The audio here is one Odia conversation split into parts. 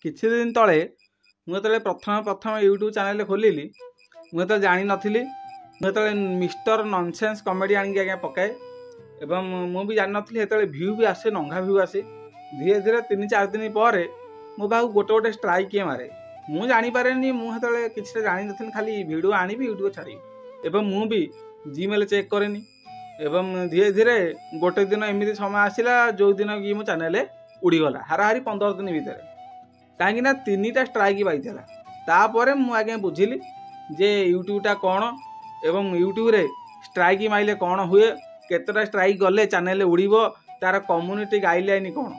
କିଛି ଦିନ ତଳେ ମୁଁ ଯେତେବେଳେ ପ୍ରଥମେ ପ୍ରଥମେ ୟୁଟ୍ୟୁବ୍ ଚ୍ୟାନେଲ୍ ଖୋଲିଲି, ମୁଁ ଯେତେବେଳେ ଜାଣିନଥିଲି, ମୁଁ ଯେତେବେଳେ ମିଷ୍ଟର ନନସେନ୍ସ କମେଡ଼ି ଆଣିକି ଆଜ୍ଞା ପକାଏ ଏବଂ ମୁଁ ବି ଜାଣିନଥିଲି ସେତେବେଳେ ଭ୍ୟୁ ବି ଆସେ, ନଙ୍ଘା ଭ୍ୟୁ ଆସେ। ଧୀରେ ଧୀରେ 3-4 ଦିନ ପରେ ମୋ ପାଖକୁ ଗୋଟେ ଗୋଟେ ଷ୍ଟ୍ରାଇକ୍ କିଏ ମାରେ ମୁଁ ଜାଣିପାରେନି। ମୁଁ ସେତେବେଳେ କିଛିଟା ଜାଣିନଥିଲି, ଖାଲି ଭିଡ଼ିଓ ଆଣିବି ୟୁଟ୍ୟୁବ୍ ଛାଡ଼ିବି ଏବଂ ମୁଁ ବି ଜିମେଲ୍ ଚେକ୍ କରେନି। ଏବଂ ଧୀରେ ଧୀରେ ଗୋଟେ ଦିନ ଏମିତି ସମୟ ଆସିଲା ଯେଉଁଦିନ କି ମୋ ଚ୍ୟାନେଲ୍ ଉଡ଼ିଗଲା ହାରାହାରି 15 ଦିନ ଭିତରେ, କାହିଁକିନା 3ଟା ଷ୍ଟ୍ରାଇକ୍ ପାଇଥିଲା। ତାପରେ ମୁଁ ଆଜ୍ଞା ବୁଝିଲି ଯେ ୟୁଟ୍ୟୁବଟା କ'ଣ ଏବଂ ୟୁଟ୍ୟୁବରେ ଷ୍ଟ୍ରାଇକ୍ ମାଇଲେ କ'ଣ ହୁଏ, କେତେଟା ଷ୍ଟ୍ରାଇକ୍ ଗଲେ ଚ୍ୟାନେଲ୍ ଉଡ଼ିବ, ତା'ର କମ୍ୟୁନିଟି ଗାଇଡ଼ଲାଇନ୍ କ'ଣ।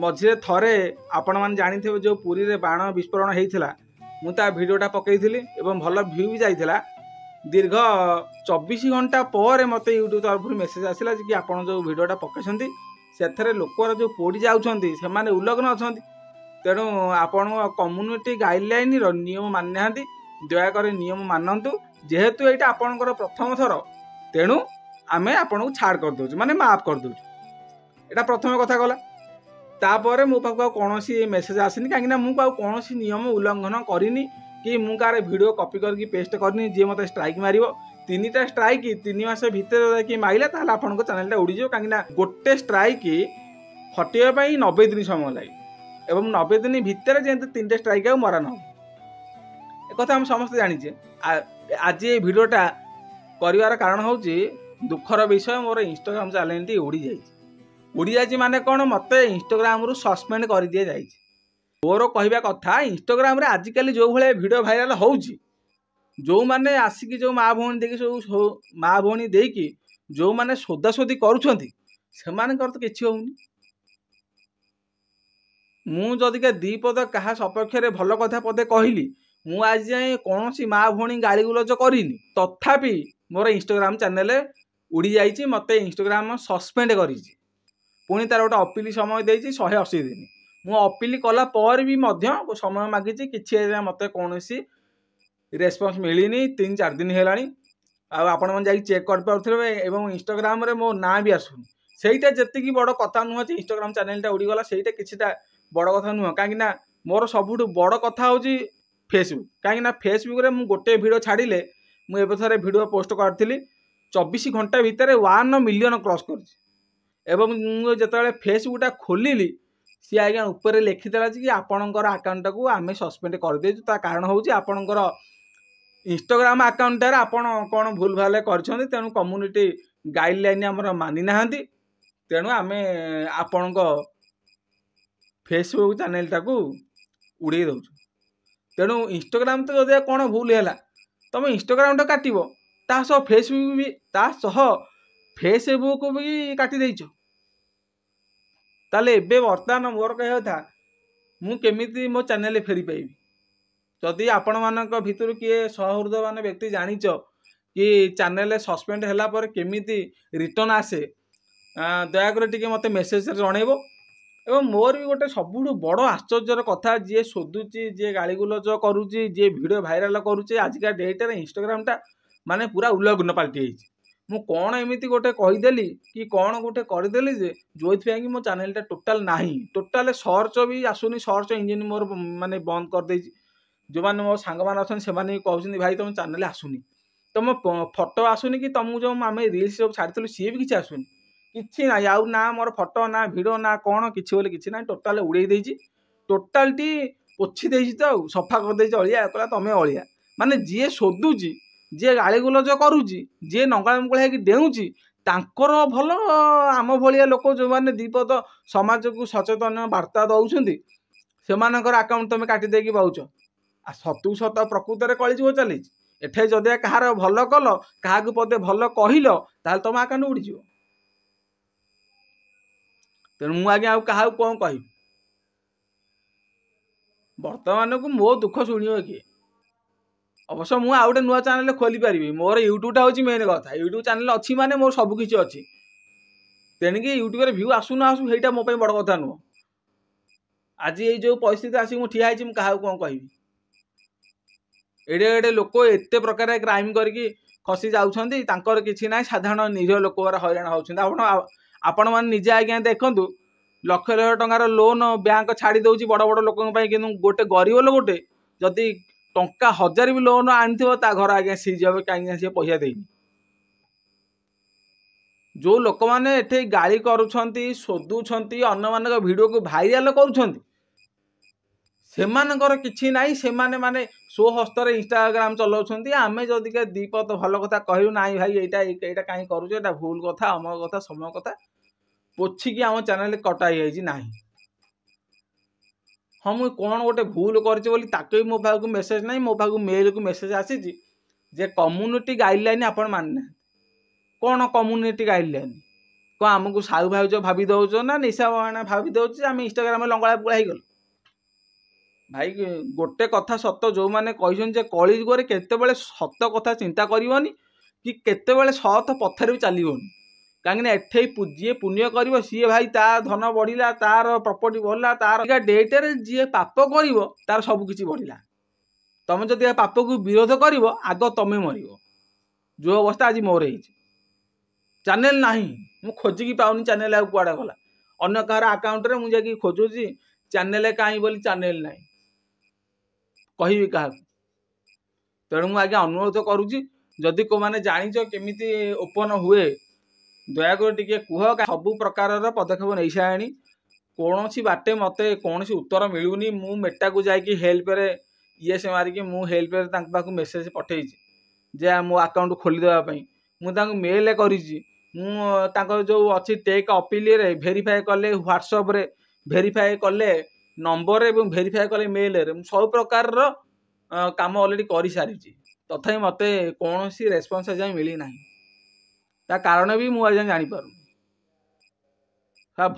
ମଝିରେ ଥରେ ଆପଣମାନେ ଜାଣିଥିବେ ଯେଉଁ ପୁରୀରେ ବାଣ ବିସ୍ଫୋରଣ ହେଇଥିଲା, ମୁଁ ତା ଭିଡ଼ିଓଟା ପକାଇଥିଲି ଏବଂ ଭଲ ଭ୍ୟୁ ବି ଯାଇଥିଲା। ଦୀର୍ଘ 24 ଘଣ୍ଟା ପରେ ମୋତେ ୟୁଟ୍ୟୁବ୍ ତରଫରୁ ମେସେଜ୍ ଆସିଲା ଯେ କି ଆପଣ ଯେଉଁ ଭିଡ଼ିଓଟା ପକାଇଛନ୍ତି ସେଥିରେ ଲୋକର ଯେଉଁ ପୋଡ଼ି ଯାଉଛନ୍ତି ସେମାନେ ଉଲଗ୍ନ ଅଛନ୍ତି, ତେଣୁ ଆପଣଙ୍କ କମ୍ୟୁନିଟି ଗାଇଡ଼ଲାଇନ୍ର ନିୟମ ମାନିନାହାନ୍ତି, ଦୟାକରି ନିୟମ ମାନନ୍ତୁ। ଯେହେତୁ ଏଇଟା ଆପଣଙ୍କର ପ୍ରଥମ ଥର, ତେଣୁ ଆମେ ଆପଣଙ୍କୁ ଛାଡ଼ କରିଦେଉଛୁ, ମାନେ ମାଫ କରିଦେଉଛୁ। ଏଇଟା ପ୍ରଥମ କଥା ଗଲା। ତାପରେ ମୋ ପାଖକୁ ଆଉ କୌଣସି ମେସେଜ୍ ଆସିନି, କାହିଁକିନା ମୁଁ ଆଉ କୌଣସି ନିୟମ ଉଲ୍ଲଂଘନ କରିନି କି ମୁଁ କାହାର ଭିଡ଼ିଓ କପି କରିକି ପେଷ୍ଟ କରିନି ଯିଏ ମୋତେ ଷ୍ଟ୍ରାଇକ୍ ମାରିବ। 3ଟା ଷ୍ଟ୍ରାଇକ୍ 3 ମାସ ଭିତରେ ଯଦି ମାରିଲା ତାହେଲେ ଆପଣଙ୍କ ଚ୍ୟାନେଲଟା ଉଡ଼ିଯିବ, କାହିଁକିନା ଗୋଟେ ଷ୍ଟ୍ରାଇକ୍ ହଟିବା ପାଇଁ 90 ଦିନ ସମୟ ଲାଗେ ଏବଂ 90 ଦିନ ଭିତରେ ଯେମିତି 3ଟା ଷ୍ଟ୍ରାଇକ୍ ଆଉ ମରା ନ ହେବ, ଏକଥା ଆମେ ସମସ୍ତେ ଜାଣିଛେ। ଆଜି ଏଇ ଭିଡ଼ିଓଟା କରିବାର କାରଣ ହେଉଛି ଦୁଃଖର ବିଷୟ, ମୋର ଇନଷ୍ଟାଗ୍ରାମ ଚ୍ୟାନେଲଟି ଉଡ଼ିଯାଇଛି। ଉଡ଼ିଯାଇଛି ମାନେ କ'ଣ, ମୋତେ ଇନଷ୍ଟାଗ୍ରାମରୁ ସସ୍ପେଣ୍ଡ କରିଦିଆଯାଇଛି। ମୋର କହିବା କଥା, ଇନଷ୍ଟାଗ୍ରାମରେ ଆଜିକାଲି ଯେଉଁ ଭଳିଆ ଭିଡ଼ିଓ ଭାଇରାଲ ହେଉଛି, ଯେଉଁମାନେ ଆସିକି ଯେଉଁ ମା ଭଉଣୀ ଦେଇକି ସବୁ ମା ଭଉଣୀ ଦେଇକି ଯେଉଁମାନେ ଶୋଧାଶୋଧି କରୁଛନ୍ତି ସେମାନଙ୍କର ତ କିଛି ହେଉନି। ମୁଁ ଯଦି ଦି ପଦ କାହା ସପକ୍ଷରେ ଭଲ କଥା ପଦେ କହିଲି, ମୁଁ ଆଜି ଯାଏଁ କୌଣସି ମା ଭଉଣୀ ଗାଳିଗୁଲଜ କରିନି, ତଥାପି ମୋର ଇନଷ୍ଟାଗ୍ରାମ ଚ୍ୟାନେଲ ଉଡ଼ିଯାଇଛି, ମୋତେ ଇନଷ୍ଟାଗ୍ରାମ ସସ୍ପେଣ୍ଡ କରିଛି। ପୁଣି ତା'ର ଗୋଟେ ଅପିଲ ସମୟ ଦେଇଛି 180 ଦିନ। ମୁଁ ଅପିଲ କଲା ପରେ ବି ମଧ୍ୟ ସମୟ ମାଗିଛି, କିଛି ଏଯାଏଁ ମୋତେ କୌଣସି ରେସ୍ପନ୍ସ ମିଳିନି। 3-4 ଦିନ ହେଲାଣି, ଆଉ ଆପଣମାନେ ଯାଇକି ଚେକ୍ କରିପାରୁଥିବେ ଏବଂ ଇନଷ୍ଟାଗ୍ରାମରେ ମୋ ନାଁ ବି ଆସୁନି। ସେଇଟା ଯେତିକି ବଡ଼ କଥା ନୁହଁ ଯେ ଇନଷ୍ଟାଗ୍ରାମ ଚ୍ୟାନେଲଟା ଉଡ଼ିଗଲା, ସେଇଟା କିଛିଟା ବଡ଼ କଥା ନୁହଁ, କାହିଁକିନା ମୋର ସବୁଠୁ ବଡ଼ କଥା ହେଉଛି ଫେସବୁକ୍। କାହିଁକିନା ଫେସବୁକ୍ରେ ମୁଁ ଗୋଟେ ଭିଡ଼ିଓ ଛାଡ଼ିଲେ, ମୁଁ ଏବେ ଥରେ ଭିଡ଼ିଓ ପୋଷ୍ଟ କରିଥିଲି, 24 ଘଣ୍ଟା ଭିତରେ 1 ମିଲିୟନ୍ କ୍ରସ୍ କରିଛି। ଏବଂ ମୁଁ ଯେତେବେଳେ ଫେସବୁକ୍ଟା ଖୋଲିଲି, ସିଏ ଆଜ୍ଞା ଉପରେ ଲେଖିଦେଲା ଯେ କି ଆପଣଙ୍କର ଆକାଉଣ୍ଟଟାକୁ ଆମେ ସସ୍ପେଣ୍ଡ କରିଦେଇଛୁ, ତା କାରଣ ହେଉଛି ଆପଣଙ୍କର ଇନଷ୍ଟାଗ୍ରାମ ଆକାଉଣ୍ଟଟାରେ ଆପଣ କ'ଣ ଭୁଲ ଭାଲ କରିଛନ୍ତି, ତେଣୁ କମ୍ୟୁନିଟି ଗାଇଡ଼ଲାଇନ୍ ଆମର ମାନି ନାହାନ୍ତି, ତେଣୁ ଆମେ ଆପଣଙ୍କ ଫେସବୁକ୍ ଚ୍ୟାନେଲଟାକୁ ଉଡ଼େଇ ଦେଉଛୁ। ତେଣୁ ଇନଷ୍ଟାଗ୍ରାମ ତ ଯଦି କ'ଣ ଭୁଲ ହେଲା ତୁମେ ଇନଷ୍ଟାଗ୍ରାମଟା କାଟିବ, ତା ସହ ଫେସବୁକ୍ ବି, ତା ସହ ଫେସବୁକ୍ ବି କାଟି ଦେଇଛ। ତାହେଲେ ଏବେ ବର୍ତ୍ତମାନ ମୋର କହିବା କଥା, ମୁଁ କେମିତି ମୋ ଚ୍ୟାନେଲ ଫେରି ପାଇବି? ଯଦି ଆପଣମାନଙ୍କ ଭିତରୁ କିଏ ସହୃଦୟବାନ ବ୍ୟକ୍ତି ଜାଣିଛ କି ଚ୍ୟାନେଲ ସସ୍ପେଣ୍ଡ ହେଲା ପରେ କେମିତି ରିଟର୍ଣ୍ଣ ଆସେ, ଦୟାକରି ଟିକେ ମୋତେ ମେସେଜରେ ଜଣେଇବ। ଏବଂ ମୋର ବି ଗୋଟେ ସବୁଠୁ ବଡ଼ ଆଶ୍ଚର୍ଯ୍ୟର କଥା, ଯିଏ ଶୋଧୁଛି, ଯିଏ ଗାଳିଗୁଲଜ କରୁଛି, ଯିଏ ଭିଡ଼ିଓ ଭାଇରାଲ କରୁଛି, ଆଜିକା ଡେଟ୍ରେ ଇନଷ୍ଟାଗ୍ରାମଟା ମାନେ ପୁରା ଉଲଗ୍ନ ପାଲଟି ଯାଇଛି। ମୁଁ କ'ଣ ଏମିତି ଗୋଟେ କହିଦେଲି କି କ'ଣ ଗୋଟେ କରିଦେଲି ଯେ ଯେଉଁଥିପାଇଁ କି ମୋ ଚ୍ୟାନେଲଟା ଟୋଟାଲ ନାହିଁ, ଟୋଟାଲ ସର୍ଚ୍ଚ ବି ଆସୁନି, ସର୍ଚ୍ଚ ଇଞ୍ଜିନ୍ ମୋର ମାନେ ବନ୍ଦ କରିଦେଇଛି। ଯେଉଁମାନେ ମୋ ସାଙ୍ଗମାନେ ଅଛନ୍ତି ସେମାନେ ବି କହୁଛନ୍ତି ଭାଇ ତୁମ ଚ୍ୟାନେଲ ଆସୁନି, ତୁମ ଫଟୋ ଆସୁନି କି ତୁମକୁ ଯେଉଁ ଆମେ ରିଲ୍ସ ସବୁ ଛାଡ଼ିଥିଲୁ ସିଏ ବି କିଛି ଆସୁନି, କିଛି ନାହିଁ ଆଉ, ନା ମୋର ଫଟୋ ନା ଭିଡ଼ିଓ ନା କ'ଣ କିଛି ବୋଲି କିଛି ନାହିଁ, ଟୋଟାଲ ଉଡ଼େଇ ଦେଇଛି, ଟୋଟାଲଟି ପୋଛି ଦେଇଛି ତ, ଆଉ ସଫା କରିଦେଇଛି ଅଳିଆ, କହିଲା ତୁମେ ଅଳିଆ। ମାନେ ଯିଏ ଶୋଧୁଛି, ଯିଏ ଗାଳିଗୁଲଜ କରୁଛି, ଯିଏ ନଙ୍ଗଳା ମୁକୁଳା ହେଇକି ଡେଉଁଛି ତାଙ୍କର ଭଲ, ଆମ ଭଳିଆ ଲୋକ ଯେଉଁମାନେ ଦୁଇପଦ ସମାଜକୁ ସଚେତନ ବାର୍ତ୍ତା ଦେଉଛନ୍ତି ସେମାନଙ୍କର ଆକାଉଣ୍ଟ ତୁମେ କାଟି ଦେଇକି ପାଉଛ। ଆଉ ସତକୁ ସତ ପ୍ରକୃତରେ କଳିଯୁଗ ଚାଲିଛି ଏଠି, ଯଦି କାହାର ଭଲ କଲ, କାହାକୁ ପଦେ ଭଲ କହିଲ, ତାହେଲେ ତୁମ ଆକାଉଣ୍ଟ ଉଡ଼ିଯିବ। ତେଣୁ ମୁଁ ଆଜ୍ଞା ଆଉ କାହାକୁ କ'ଣ କହିବି? ବର୍ତ୍ତମାନକୁ ମୋ ଦୁଃଖ ଶୁଣିବ କିଏ? ଅବଶ୍ୟ ମୁଁ ଆଉ ଗୋଟେ ନୂଆ ଚ୍ୟାନେଲ ଖୋଲିପାରିବି, ମୋର ୟୁଟ୍ୟୁବଟା ହେଉଛି ମେନ୍ କଥା। ୟୁଟ୍ୟୁବ୍ ଚ୍ୟାନେଲ ଅଛି ମାନେ ମୋର ସବୁ କିଛି ଅଛି, ତେଣିକି ୟୁଟ୍ୟୁବରେ ଭ୍ୟୁ ଆସୁ ନ ଆସୁ ସେଇଟା ମୋ ପାଇଁ ବଡ଼ କଥା ନୁହଁ। ଆଜି ଏଇ ଯେଉଁ ପରିସ୍ଥିତି ଆସିକି ମୁଁ ଠିଆ ହେଇଛି, ମୁଁ କାହାକୁ କ'ଣ କହିବି? ଏଡ଼େ ଏଡ଼େ ଲୋକ ଏତେ ପ୍ରକାର କ୍ରାଇମ୍ କରିକି ଖସି ଯାଉଛନ୍ତି, ତାଙ୍କର କିଛି ନାହିଁ, ସାଧାରଣ ନିରୀହ ଲୋକ ଗୁରା ହଇରାଣ ହେଉଛନ୍ତି। ଆପଣମାନେ ନିଜେ ଆଜ୍ଞା ଦେଖନ୍ତୁ, ଲକ୍ଷ ଲକ୍ଷ ଟଙ୍କାର ଲୋନ୍ ବ୍ୟାଙ୍କ ଛାଡ଼ି ଦେଉଛି ବଡ଼ ବଡ଼ ଲୋକଙ୍କ ପାଇଁ, କିନ୍ତୁ ଗୋଟେ ଗରିବ ଲୋକଟେ ଯଦି ଟଙ୍କା 1000 ବି ଲୋନ୍ ଆଣିଥିବ, ତା ଘର ଆଜ୍ଞା ସିଜ୍ ହେବ, କାହିଁକି ସିଏ ପଇସା ଦେଇନି। ଯେଉଁ ଲୋକମାନେ ଏଠି ଗାଳି କରୁଛନ୍ତି, ଶୋଧୁଛନ୍ତି, ଅନ୍ୟମାନଙ୍କ ଭିଡ଼ିଓକୁ ଭାଇରାଲ କରୁଛନ୍ତି, ସେମାନଙ୍କର କିଛି ନାହିଁ। ସେମାନେ ମାନେ ସ୍ୱହସ୍ତରେ ଇନଷ୍ଟାଗ୍ରାମ ଚଲାଉଛନ୍ତି। ଆମେ ଯଦି ଦି ପଦ ଭଲ କଥା କହିବୁ, ନାଇଁ ଭାଇ, ଏଇଟା ଏଇଟା କାହିଁ କରୁଛ, ଏଇଟା ଭୁଲ କଥା, ଅମକ କଥା ସମକ କଥା, ପୋଛିକି ଆମ ଚ୍ୟାନେଲ କଟା ହେଇଯାଇଛି। ନାହିଁ, ହଁ, ମୁଁ କ'ଣ ଗୋଟେ ଭୁଲ କରିଛି ବୋଲି ତାକୁ ବି ମୋ ପାଖକୁ ମେସେଜ ନାହିଁ। ମୋ ପାଖକୁ ମେଲ୍କୁ ମେସେଜ ଆସିଛି ଯେ କମ୍ୟୁନିଟି ଗାଇଡ଼ଲାଇନ୍ ଆପଣ ମାନିନାହାନ୍ତି। କ'ଣ କମ୍ୟୁନିଟି ଗାଇଡ଼ଲାଇନ୍? କ'ଣ ଆମକୁ ସାହୁ ଭାଉଜ ଭାବି ଦେଉଛ ନା ନିଶା ଭାବି ଦେଉଛି? ଆମେ ଇନଷ୍ଟାଗ୍ରାମରେ ଲଙ୍ଗଳା ପୁଳା ହେଇଗଲୁ ଭାଇ। ଗୋଟେ କଥା ସତ, ଯେଉଁମାନେ କହିଛନ୍ତି ଯେ କଳିଯୁଗରେ କେତେବେଳେ ସତ କଥା ଚିନ୍ତା କରିବନି କି କେତେବେଳେ ସତ ପଥରେ ବି ଚାଲିବନି, କାହିଁକିନା ଏଠି ଯିଏ ପୁଣ୍ୟ କରିବ ସିଏ ଭାଇ ତା ଧନ ବଢ଼ିଲା, ତାର ପ୍ରପର୍ଟି ବଢ଼ିଲା। ତାର ଡେଟ୍ରେ ଯିଏ ପାପ କରିବ ତାର ସବୁ କିଛି ବଢ଼ିଲା। ତମେ ଯଦି ଏ ପାପକୁ ବିରୋଧ କରିବ, ଆଗ ତମେ ମରିବ। ଯେଉଁ ଅବସ୍ଥା ଆଜି ମୋର ହେଇଛି, ଚ୍ୟାନେଲ ନାହିଁ, ମୁଁ ଖୋଜିକି ପାଉନି ଚ୍ୟାନେଲ ଆଉ କୁଆଡ଼େ ଗଲା। ଅନ୍ୟ କାହାର ଆକାଉଣ୍ଟରେ ମୁଁ ଯାଇକି ଖୋଜୁଛି ଚ୍ୟାନେଲ କାହିଁ ବୋଲି, ଚ୍ୟାନେଲ ନାହିଁ, କହିବି କାହାକୁ? ତେଣୁ ମୁଁ ଆଜ୍ଞା ଅନୁରୋଧ କରୁଛି, ଯଦି କେଉଁମାନେ ଜାଣିଛ କେମିତି ଓପନ୍ ହୁଏ, ଦୟାକରି ଟିକେ କୁହ। ସବୁ ପ୍ରକାରର ପଦକ୍ଷେପ ନେଇସାରିଣି, କୌଣସି ବାଟେ ମୋତେ କୌଣସି ଉତ୍ତର ମିଳୁନି। ମୁଁ ମେଟାକୁ ଯାଇକି ହେଲ୍ପରେ ଇଏ ସେ ମାରିକି ମୁଁ ହେଲ୍ପରେ ତାଙ୍କ ପାଖକୁ ମେସେଜ ପଠେଇଛି ଯେ ମୋ ଆକାଉଣ୍ଟ ଖୋଲିଦେବା ପାଇଁ। ମୁଁ ତାଙ୍କୁ ମେଲ୍ କରିଛି। ମୁଁ ତାଙ୍କର ଯେଉଁ ଅଛି ଟେକ୍ ଅପିଲରେ ଭେରିଫାଏ କଲେ, ହ୍ୱାଟ୍ସଆପ୍ରେ ଭେରିଫାଏ କଲେ ନମ୍ବର ଏବଂ ଭେରିଫାଏ କଲେ ମେଲ୍ରେ। ମୁଁ ସବୁ ପ୍ରକାରର କାମ ଅଲରେଡ଼ି କରିସାରିଛି, ତଥାପି ମୋତେ କୌଣସି ରେସ୍ପନ୍ସ ଏଯାଏଁ ମିଳିନାହିଁ। ତା କାରଣ ବି ମୁଁ ଏଯାଏଁ ଜାଣିପାରୁନି।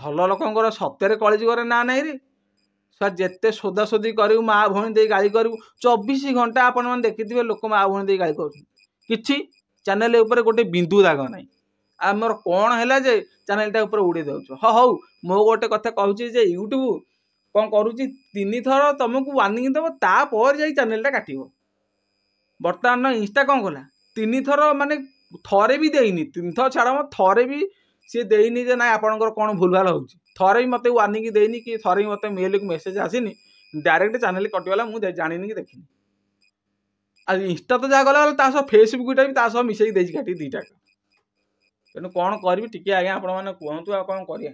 ଭଲ ଲୋକଙ୍କର ସତରେ କଳିଯୁଗରେ ନା ନାହିଁ ରେ। ସାର୍, ଯେତେ ଶୋଧାଶୋଧି କରିବୁ, ମା ଭଉଣୀ ଦେଇ ଗାଳି କରିବୁ, 24 ଘଣ୍ଟା ଆପଣମାନେ ଦେଖିଥିବେ ଲୋକ ମା ଭଉଣୀ ଦେଇ ଗାଳି କରୁଛନ୍ତି, କିଛି ଚ୍ୟାନେଲ ଉପରେ ଗୋଟେ ବିନ୍ଦୁ ଦାଗ ନାହିଁ। ଆମର କ'ଣ ହେଲା ଯେ ଚ୍ୟାନେଲଟା ଉପରେ ଉଡ଼େଇ ଦେଉଛ? ହଁ, ହଉ, ମୁଁ ଗୋଟେ କଥା କହୁଛି ଯେ ୟୁଟ୍ୟୁବ କ'ଣ କରୁଛି, 3 ଥର ତୁମକୁ ୱାର୍ଣ୍ଣିଂ ଦେବ, ତାପରେ ଯାଇ ଚ୍ୟାନେଲଟା କାଟିବ। ବର୍ତ୍ତମାନ ଇନଷ୍ଟା କ'ଣ କଲା? 3 ଥର ମାନେ ଥରେ ବି ଦେଇନି, 3 ଥର ଛାଡ଼ ମ, ଥରେ ବି ସିଏ ଦେଇନି ଯେ ନାଇଁ, ଆପଣଙ୍କର କ'ଣ ଭୁଲଭାଲ ହେଉଛି। ଥରେ ବି ମୋତେ ୱାର୍ଣ୍ଣିଂ ଦେଇନି କି ଥରେ ବି ମୋତେ ମେଲ୍କୁ ମେସେଜ ଆସିନି। ଡାଇରେକ୍ଟ ଚ୍ୟାନେଲ କଟିଗଲା, ମୁଁ ଜାଣିନି କି ଦେଖିନି। ଆଉ ଇନଷ୍ଟା ତ ଯାହା ଗଲା ଗଲା, ତା ସହ ଫେସବୁକ୍ଟା ବି ତା ସହ ମିଶେଇକି ଦେଇଛି କାଟି ଦୁଇଟା। ତେଣୁ କ'ଣ କରିବି ଟିକେ ଆଜ୍ଞା ଆପଣମାନେ କୁହନ୍ତୁ, ଆଉ କ'ଣ କରିବା?